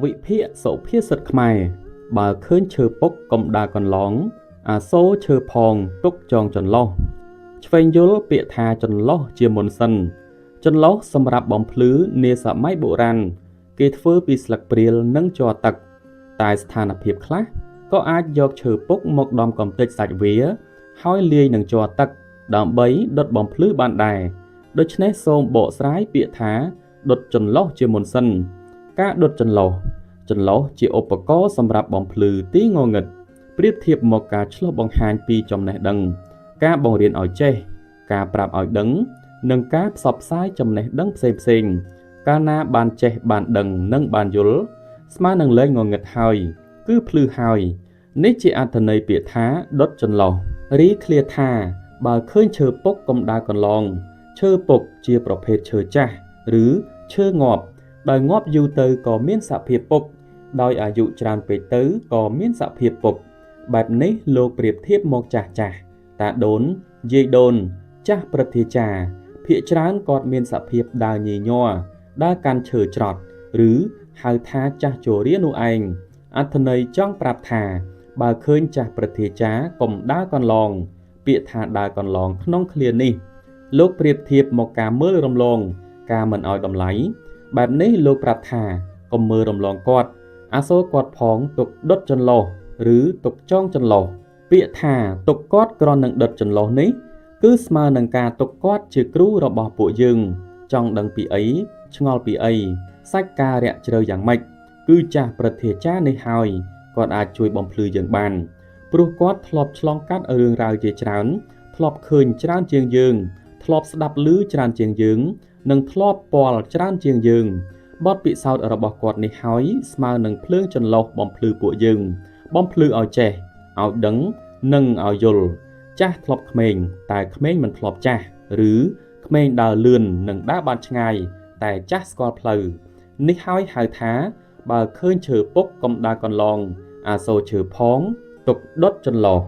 វិភាគសុភាសិតខ្មែរបើឃើញឈើពុកកុំដើរកន្លង អាសូរឈើផងទុកចងចន្លុះឆ្វេងយល់ពាក្យថាចន្លុះជាមុនសិនចន្លុះសម្រាប់បំភ្លឺនាសម័យបុរាណគេធ្វើពីស្លឹកព្រាលនិងជ័រទឹកតែស្ថានភាពខ្លះក៏អាចយកឈើពុកមកដំកំទេចសាច់វាហើយលាយនឹងជ័រទឹកដើម្បីដុតបំភ្លឺបានដែរដូច្នេះសូមបកស្រាយពាក្យថាដុតចន្លុះជាមុនសិនការដុតចន្លុះចន្លុះជាឧបករណ៍សម្រាប់បំភ្លឺទីងងឹតប្រៀបធៀបមកការឆ្លុះបង្ហាញពីចំណេះដឹងការបង្រៀនឲ្យចេះការប្រាប់ឲ្យដឹងនិងការផ្សព្វផ្សាយចំណេះដឹងផ្សេងៗកាលណាបានចេះបានដឹងនិងបានយល់ស្មើនឹងលែងងងឹតហើយគឺភ្លឺហើយនេះជាអត្ថន័យពាក្យថាដុតចន្លុះរីឃ្លាថាបើឃើញឈើពុកកុំដើរកន្លងឈើពុកជាប្រភេទឈើចាស់ឬឈើងាប់ដោយងាប់យូរទៅក៏មានសភាពពុកដោយអាយុច្រើនពេកទៅក៏មានសភាពពុកបែបនេះលោកប្រៀបធៀបមកចាស់ចាស់តាដូនយាយដូនចាស់ព្រឹទ្ធាចារ្យភាគច្រើនគាត់មានសភាពដើរញីញ័រដើរកាន់ឈើច្រត់ឬហៅថាចាស់ជរានោះឯងអត្ថន័យចង់ប្រាប់ថាបើឃើញចាស់ព្រឹទ្ធាចារ្យកុំដើរកន្លងពាក្យថាដើរកន្លងក្នុងឃ្លានេះលោកប្រៀបធៀបមកការមើលរំលងការមិនឲ្យតម្លៃបែបនេះលោកប្រាប់ថាកុំមើលរំលងគាត់អាសូរគាត់ផងទុកដុតចន្លោះឬទុកចងចន្លោះពាក្យថាទុកគាត់គ្រាន់នឹងដុតចន្លោះនេះគឺស្មើនឹងការទុកគាត់ជាគ្រូរបស់ពួកយើងចង់ដឹងពីអីឆ្ងល់ពីអីសាច់ការរាក់ជ្រៅយ៉ាងម៉េចគឺចាស់ព្រឹទ្ធាចារ្យនេះហើយគាត់អាចជួយបំភ្លឺយើងបានព្រោះគាត់ធ្លាប់ឆ្លងកាត់រឿងរ៉ាវជាច្រើនធ្លាប់ឃើញច្រើនជាងយើងធ្លាប់ស្ដាប់ឮច្រើនជាងយើងនិងធ្លាប់ពាល់ច្រើនជាងយើងបទពិសោធន៍របស់គាត់នេះហើយស្មើនឹងភ្លើងចន្លោះបំភ្លឺពួកយើងបំភ្លឺឲ្យចេះឲ្យដឹងនិងឲ្យយល់ចាស់ធ្លាប់ក្មេងតែក្មេងមិនធ្លាប់ចាស់ឬក្មេងដើរលឿននិងដើរបានឆ្ងាយតែចាស់ស្គាល់ផ្លូវនេះហើយហៅថាបើឃើញឈើពុកកុំដើរកន្លងអាសូរឈើផងទុកដុតចន្លោះ។